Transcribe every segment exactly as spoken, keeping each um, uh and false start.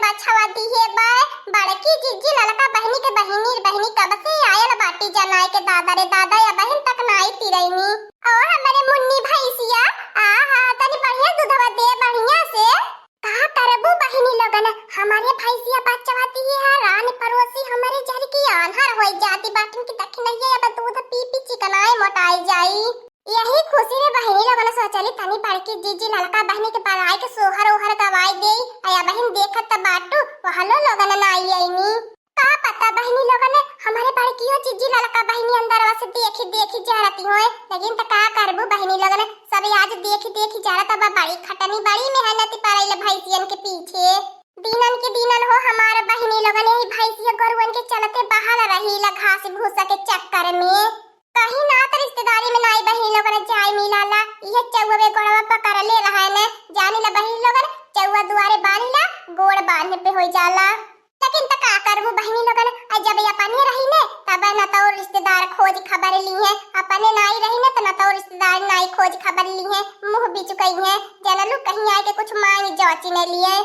पछवा दिहे बा। बड़की जिज्जी ललका बहिनी के बहिनी, बहिनी कब से आयल बाटी जनाए के दादा रे दादा, या बहिन तक नाई तिरैनी। और हमरे मुन्नी भैंसिया, आहा, तनी बढ़िया दूधवा दे बढ़िया से। का करबू बहिनी लोगन, हमरे भैंसिया बचवा दिहे है, रान परोसी हमरे जर की आन्हर होई जाती बाटिन की दखिनैया अब दूध पी पी चिकनाए मोटाई जाई। यही खुशी में बहिनी लोगन सोचली तनी बड़की जिज्जी ललका बहिनी के बड़ाई के सोहर ओहर गवाई देई। अया बहिन देखत त बाटू, वहलो लोगन नाई अइनी। का पता बहिनी लोगन, हमरे बड़कियो जिज्जी ललका बहिनी अंदरवा से देखी देखी जरती होए, लेकिन त का करबू बहिनी लोगन, सब आज देखी देखी जरत बा, बड़ी खटनी बड़ी मेहनती पड़ैले भैंसियन के पीछे। दीनन के दीनन हो हमार बहिनी लोगन, यही भैंसिया गोरुअन के चलते बहल रहीला घास भूसा के चक्कर में। कहीं ना त रिश्तेदारी में नाई बहिनी लोगन जाए मिलाला, इहे चौवे गोड़वा पकड़ ले रहा है न। जानी ला बहिनी लोगन, चौवा दुआरे बांधी ला, गोड़ बांधे पे हो जाला। लेकिन त का करबू बहिनी लोगन, आ जब ये अपने रही ने, तब न तो रिश्तेदार खोज खबर ली है, अपने नाई रही ने, त न तो रिश्तेदार नाई खोज खबर ली है, मुंह बिचुकई है, जनलू कहीं आए के कुछ मांग जौची न लिए।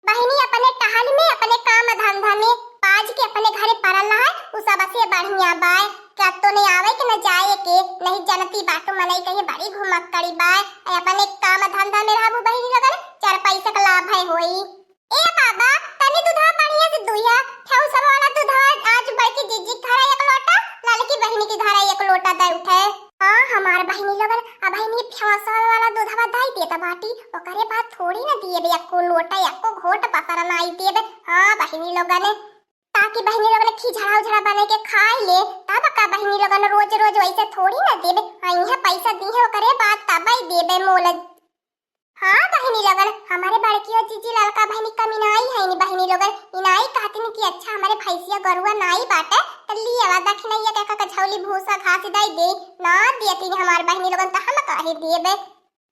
बहिनी अपने टहल में, अपने काम धंधा में, पाज के अपने घरे पड़ल रहा है, उ सबसे बढ़िया बाय। क्या तो नहीं आवे के न जाए के, नहीं जनती बाटू मनई कहीं बड़ी घुमक्कड़ी बाय। ए अपने काम धंधा में रहबू बहिनी लोगन, चार पैसा का लाभ है होई। ए बाबा, तनी दूधवा बढ़िया से दुहिया, ठेउसा वाला दूधवा आज बड़की जिज्जी के घरा एक लोटा, ललकी बहिनी के घरा एक लोटा दे उठे। हाँ, हमार बहिनी लोगन, अब बहिनी ठेउसा वाला दूधवा दाई देत बाटी, ओकरे बाद थोड़ी न दिएबे एको लोटा, एको घोट पसर नाई देबे। हाँ, बहिनी लोगन, ताकि बहिनी लोगन खिझड़ा उझड़ा बने के खाई ले, तब का बहिनी लोगन रोज रोज वैसे थोड़ी न देबे। हाँ, इहे पैसा दीहे, ओकरे बाद तब ही देबे मोल। हाँ, बहिनी लोगन, हमारे बड़की और जीजी ललका बहिनी कमिनाई है नी बहिनी लोगन, इनाई कहती नी कि अच्छा हमारे भैंसिया गरुआ नाई बाटे, त लियावा दखिनैया के का झौली भूसा घास दाई दे, ना दियती नी हमार बहिनी लोगन, त हम काहे देबे?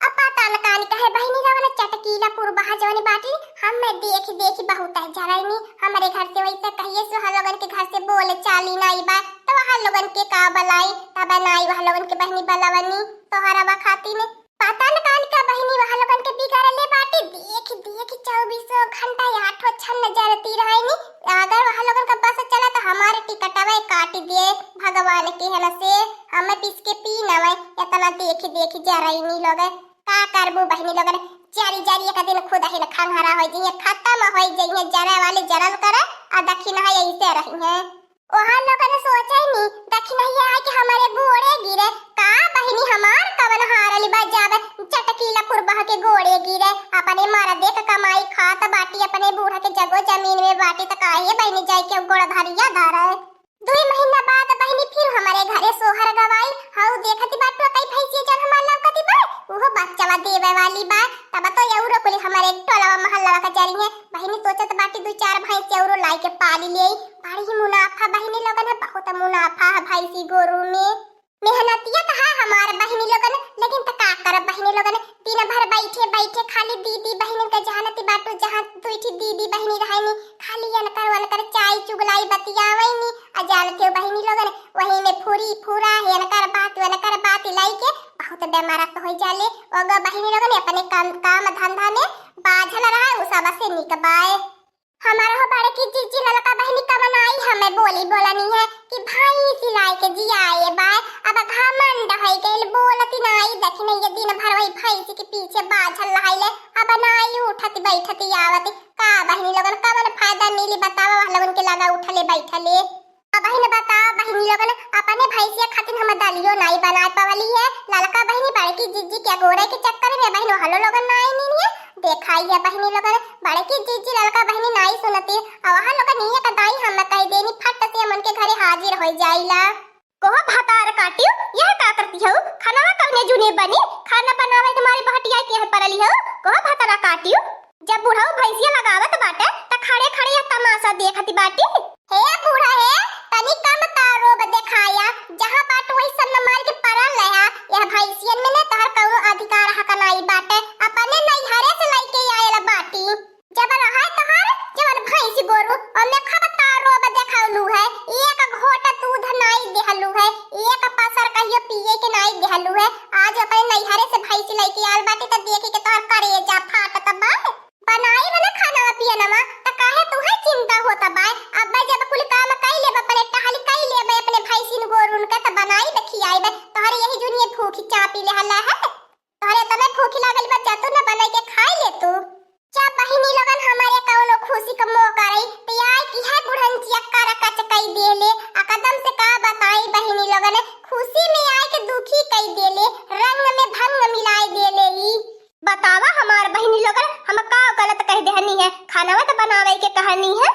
अब पता न कानी कहे बहिनी लोगन चटकीला पुरबहा जौन बाटी, हम मैं देखी देखी बहुत है जरैनी, हमारे घर से वैसे कहिए से वहाँ लोगन के घर से बोल चाली नाई बा, त वहाँ लोगन के का बलाई, तब नाई वहाँ लोगन के बहिनी बलवनी, तोहरा बा खाती ने। पता न कान का बहिनी वहाँ लोगन के बिगाड़ले बाटे, देख देख चौबीसों घंटा आठों छन जरती रहैनी। अगर वहाँ लोगन का बस चला त हमारे टिकटवे काट दिए भगवान के हन से, हम पिस के पी नवे, इतना देख देख जरैनी लोग। का करबू बहिनी लोगन, जरी जरी एक दिन खुद ही न खंघरा हो जइहे, खत्म हो जइहे, जरे वाले जरल करे, आ दखिन है ऐसे रही है। ओहा लोगन सोचे नी, दखिनैया आके हमारे गोड़े गिरे। का बहिनी हमार कवन हारली बा जावे, चटकीला पुरबह के गोड़े गिरे। अपने मरदे क कमाई खात बाटी, अपने बूढ़ा के जगो जमीन में बाटी, त काहे बहिनी जाए के गोड़ धरिया धरे? दुई महीना बाद बहिनी फिर हमारे घरे सोहर गवाई। हऊ देखती बाटू कई भैंसिया जन हमार लौकती बा, उहो बच्चवा देवे वाली बा। तब तो यौरो कुली हमारे टोलवा महल्ला का जरी है। बहिनी सोचत बाटी दू चार भैंस औरो लाई के पाली ले। बड़ी ही मुनाफा बहिनी लोगन है, बहुत मुनाफा है भैंसी गोरू में। मेहनतिया त है हमार बहिनी लोगन, लेकिन त का करब बहिनी लोगन, दिन भर बैठे बैठे खाली दीदी बहिनी के जानती बाटू, जहाँ दुई ठी दीदी बहिनी रहनी, खाली अनकर वनकर चाय चुगलाई बतियावैनी। आ जानते हो बहिनी लोगन, वही में फुरी फुरा है अनकर बात वनकर बात लाई के बहुत बेमारत हो जाले। ओगो बहिनी लोगन अपने काम, काम धंधा में बाझल रहा, उ सबसे निक बाए। हमार हो बड़की जीजी ललका बहिनी कवन आई हमें बोली बोलनी है कि भाई सिलाई के जियाए बाय, अब घमंड है गइल, बोलती नाई, देखी नहीं ये दिन भर वही भैंस के पीछे बाझल रहाइले, अब नाई उठत बैठत आवत। का बहिनी लोगन कवन फायदा मिली बतावा, वह लोगन के लगा उठले बैठले। अब बहिन बता बहिनी लोगन, अपने भैंसिया खातिर हम दलियो नाई बनाए पवली है। ललका बहिनी बड़की जीजी के गोरे के चक्कर में बहिन वह लोगन नाई नीनिए देखाई है बहिनी लोगन, बड़की जीजी ललका बहिनी नाई सुनती, और वहाँ लोगन नहीं एक दाई हम कह देनी, फट से हम उनके घरे हाजिर हो जाइला। कोहो भतार काटियो, यह का करती हो? खाना कौने जूने बनी? खाना बनावे तुम्हारी बहटिया के यहाँ परली हो? कोहो भतारा काटियो। जब बुढ़ऊ भैंसिया लगावत बाटे, त खड़े खड़े यह तमाशा देखत बाटी। हे बूढ़ा हे, तनी कम तारोब देखाया, जहाँ बाटू वही सब न मार के परल रहा। यह भैंसियन में न तोहर कौनो अधिकार हक नाई बाटे, अपने नैहरे से लइके आयल बाटी। जब रहा तोहर, जवन भैंसी गोरू, ओमे खब तारोब देखौलू है, एक घोट दूध नाई देहलू है, एक पसर कहियो पिए के नाई देहलू है। आज अपने नैहरे से भैंसी लइके आयल बाटी, त देखी के तोहर करेजा फाटत बा। बनाई बना खाना पियनवा, त का अरे तुहे चिंता होता बाय, अब जब कुल काम कइ लेब, अपने टहल कइ लेब, अपने भैंसिन गोरुन के त बनाइब खियाइब, तोहरे यही जुनिये भूखी चापी ले हला है, तोहरे तने भूखी लागल बा, जा तू न बनाइ के खाइ ले तू। जब बहिनी लोगन हमरे कउनो खुशी क मौका रही, त आइ के है बुढ़नचिया करकच कइ देले, आ कदम से का बताई बहिनी लोगन, खुशी में आइ के दुखी कइ देले, रंग में भंग मिलाइ देले ई। बतावा हमार बहिनी लोगन, हम का गलत कहि देहनी है? खानवा त बनावइ के कहनी है।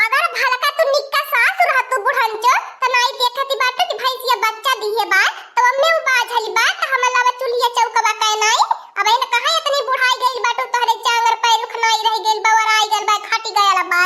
अगर भलका तू निक्का सास रहतू बुढ़नचो, त नाहीं देखति बाटू कि भैंसिया बच्चा दिहे बा, त ओम्मे उ बाझलि बा, त हम लावा चूल्हिया चौकवा कइ नाहीं। अबहिन कहाँ एतनी बुढ़ाइ गइल बाटू, तोहरे जांगर पैरुख नाहीं रहि गइल बा, ओराइ गइल बा, घटि गइल बा।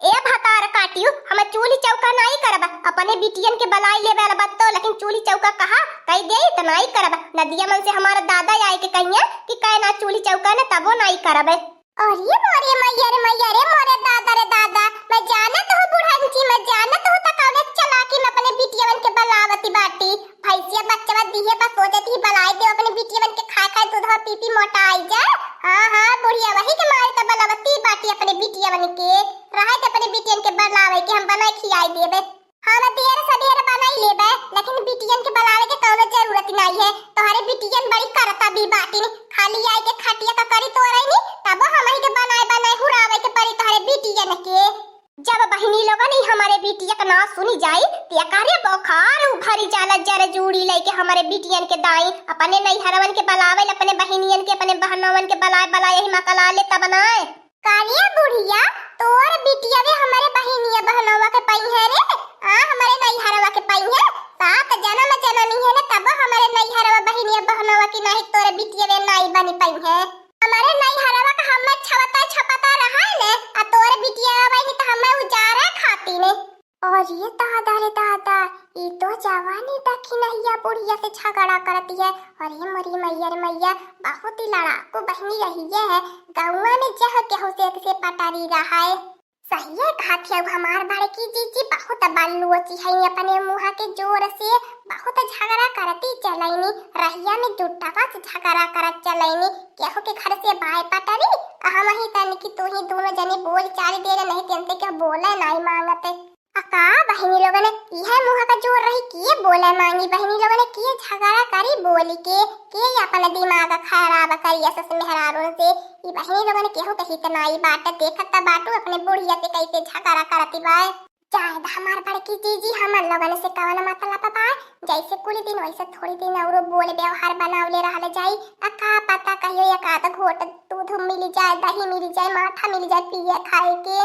ए भतार काटियो, हम चूल्हि चौका नाहीं करब, अपने बिटियन के बलाइ लेबे वाला बा तो, लेकिन चूल्हि चौका कहा कहि देई त नाहीं करब। नदिया मन से हमार दादा आइ के कहिया कि कइ ना चूल्हि चौका ने तबो नाहीं करब। अरे मोरे मइया रे मइया रे, मोरे दादा रे दादा, मैं जानत हूँ बुढ़नची, मैं जानत हूँ त कउने चालाकी में अपने बिटियवन के बलावती बाटी। भैंसिया बच्चवा दिहे बा, सोचत ही बलाइ देउ अपने बिटियवन के, खाइ खाइ दूधवा पी पी मोटाइ जा। हाँ हाँ, बुढ़िया वही के मारे त बलावती बाटी अपने बिटियवन के, रहे त अपने बिटियन के बलावइ के हम बनाइ खियाइ देबे। हम देर सबेर बनाइ लेबे, लेकिन बिटियन के बलावइ के कउनो जरूरत नाहीं है। तोहरे बिटियन बड़ी करतबी बाटिन, खाली आइ के खटिया का करी तोरइनी, तबो हमही के बनाइ बनाइ हुरावइ के परी तोहरे बिटियन के। जब बहिनी लोगन ई हमरे बिटिया क ना सुनी जाई, त एकरे बोखार उभरी जाला, जर जूड़ी लइके हमरे बिटियन के दाई, अपने नइहरवन के बलावइ, अपने बहिनियन के, अपने बहनवन के बलाइ बलाइ यही मकला ले तब नाय। का रे बुढ़िया, तोर बिटिया वे हमरे बहिनिया बहनवा के पइहे रे? आ, हमरे नइहरवा के पइहे? सात जनम जनमी है ने, तब हमरे नइहरवा बहिनिया बहनवा की नाहीं तोर बिटिया वे नाहीं बनी पइहे। हमरे नइहरवा का हम्मे छवता छपता रहा है ने, आ तोर बिटिया वही त हम्मे उजारे खाती ने। अरे दादा रे दादा, ई तो जवानी दखिनहिया बुढ़िया से झगड़ा करती है। अरे मोरी मइया रे मइया, बहुत ही लड़ाकू बहिनी रही है। गौवा में जह केहू से एक से पटारी रहा है। सहिए कहत है हमार बड़की जीजी, बहुत बल्लुओची है, अपने मुँह के जोर से बहुत झगड़ा करती चलैनी। रहिया में जुट्टावा से झगड़ा करत चलैनी। केहू के घर से बाय पटारी, आ हमही तनी कि तू ही दोनों जनी बोल चाल दे रहे, नहीं तेन से केहू बोले नाहीं मांगत। आ का बहिनी लोगन, इहे मुँह का जोर रही, के बोले मांगी बहिनी लोगन, के झगड़ा करी बोली के, के अपन दिमाग खराब करी सस मेहरारून से। ई बहिनी लोगन केहू के हित नाई बाटे, देखत त बाटू अपने बुढ़िया से कैसे झगड़ा करती बा। जाए द हमार बड़की जीजी, हमन लोगन से कवन मतलब बा, जैसे कुल दिन वैसे थोड़ी दिन औरो बोल व्यवहार बनावले रहल जाई। आ का पता कहियो एक आध घोट दूध मिल जाए, दही मिल जाए, माठा मिल जाए पिए खाए के।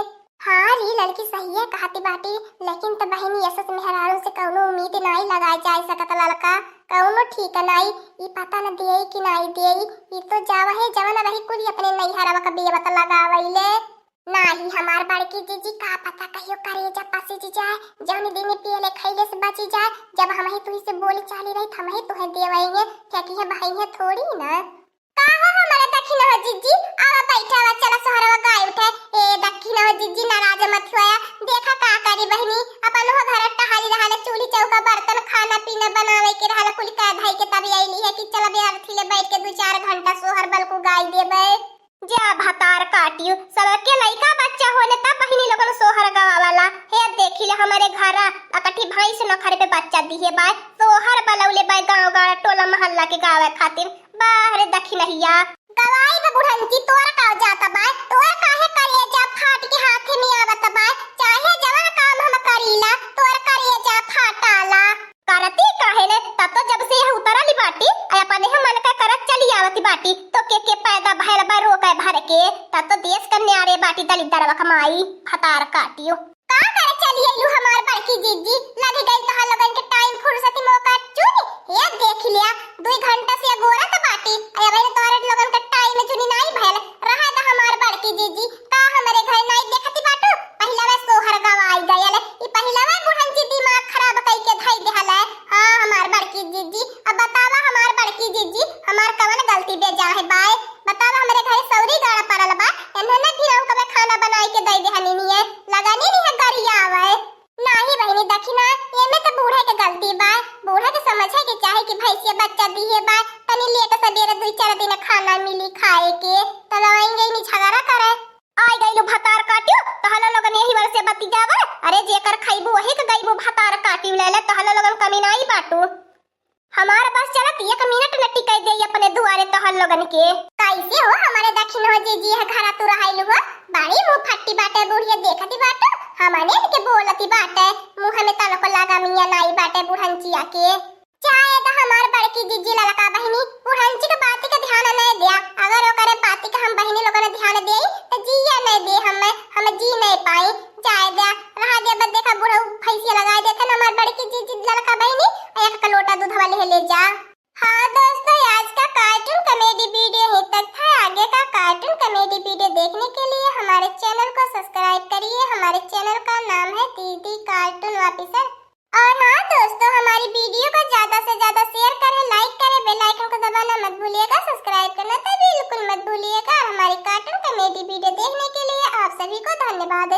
हाँ री लड़की सहिए कहती बाटी, लेकिन त बहिनी असस मेहरारू से कौनो उम्मीद नाई लगाए जाए सकत ललका, कौनो ठीक नाई, ई पता न देई कि नाई देई, ई तो जावा है जवन रही कुल अपने नैहरवा का बेवत लगावैले। नाही हमार बड़की जीजी का पता कहियो करेजा पसिज जाए, जौन दिन पियले खैले से बची जाए, जब हमही तुही से बोली चाली रही त हमही तुहे देवैहे, फेंकिहे बहैहे थोड़ी न। का हो हमारा दखिनहो जीजी, आवा बैठा, आवा, चला सोहरवा गाय उठे। ए दखिनहो जीजी, नाराज मत होया, देखा का करी बहिनी, अपन हो घर टहाली रहल, चूल्ही चौका बर्तन खाना पीना बनावे के रहल, कुल का धई के तब अइली है कि चला बे अर्थी ले बैठ के दू चार घंटा सोहर बलकू गाय देबे। जा भतार काटियो, सबके लइका बच्चा होले तब बहिनी लोगन सोहर गवावला। हे देखी ले हमरे घरा, अकठी भैंस नखरे पे बच्चा दिहे बाय, सोहर बलौले बाय गाँव गाँव टोला मोहल्ला के गावे खातिर। बाह रे दखिनहिया। गवाई बा बुढ़ंती, तोर का जाता बाय, तोर काहे करेजा फाट के हाथे में आवत बाय, चाहे जवन काम हम करीला, तोर करेजा फाटाला। करती काहे ने? तब तो जब से यह उतरली बाटी, आ अपने हम मन का करत चली आवती बाटी, तो के के पैदा भयल बा रोके भर के, तब तो देश का न्यारे बाटी दलिद्दरवा क माई, भतार काटियो। का करे चली अइलू हमार बड़की जीजी? लग गई तोहार लोगन के टाइम फुर्सती मौका चुनी। ये देख लिया, दुई घंटा से अगोरत बाटी, आ अबे तोहरे लोगन के टाइम चुनी नाई भयल। रहा द हमार बड़की जीजी, का हमरे घर नाई देखती बाटू? पहिलवा सोहर गवाई गयल, ई पहिलवा बुढ़न जी दिमाग खराब कई के धई देहल है। हाँ, हमार बड़की जीजी, अब बतावा हमार बड़की जीजी, हमार कवन गलती बेजा है बाय? बतावा हमरे घरे सौरी गाड़ा पड़ल बा, एन्हने फिर हम कबे खाना बनाई के दई देहनी निये, लगानी निये गरियावे। नाही बहिनी, दखिना, एमे त बूढ़े के गलती बा। बूढ़े के समझे के चाही कि भैंसिया बच्चा दिहे बा, तनी लेट सबेरे दुई चार दिन खाना मिली खाए के, त लवाइन गईनी झगड़ा करे। आई गइलू भतार काटियो, तहलो लोगन यही वर से बतियावा। अरे जेकर खइबू वही के गइबू भतार काटियो, ले ले तहलो लोगन कमी नाई बाटू। हमार बस चलत एक मिनट न टिकै दे अपने दुआरे तहल लोगन के। कैसे हो हमारे दखिन हो जीजी, यह घरा तू रहाइलू हो? बड़ी मुंह फट्टी बाटे बुढ़िया, देखती बाटे हमने इनके बोलती बाटे, मुंह में तनको लागा मिया नाई बाटे बुढ़ंचिया के। चाहे तो हमार बड़की जीजी ललका बहिनी बुढ़ंची के बाती के ध्यान नहीं दिया, अगर ओकरे बाती के हम बहिनी लोगन ध्यान देई तो जिया नहीं दे हमें, हम जी नहीं पाई। जाए दे, रहा दे, बस देखा बुढ़ऊ भैंसिया लगाए देते ना हमार बड़की जीजी ललका बहिनी, एक लोटा दूध वाले ले जा। हाँ दोस्तों, आज का कार्टून कॉमेडी वीडियो यहीं तक था। आगे का कार्टून कॉमेडी वीडियो देखने के लिए हमारे चैनल को सब्सक्राइब करिए। हमारे चैनल का नाम है दीदी कार्टून ऑफिसर। और हाँ दोस्तों, हमारी वीडियो को ज्यादा से ज्यादा शेयर करें, लाइक करें, बेल आइकन को दबाना मत भूलिएगा, सब्सक्राइब करना तो बिल्कुल मत भूलिएगा। और हमारी कार्टून कॉमेडी वीडियो देखने के लिए आप सभी को धन्यवाद।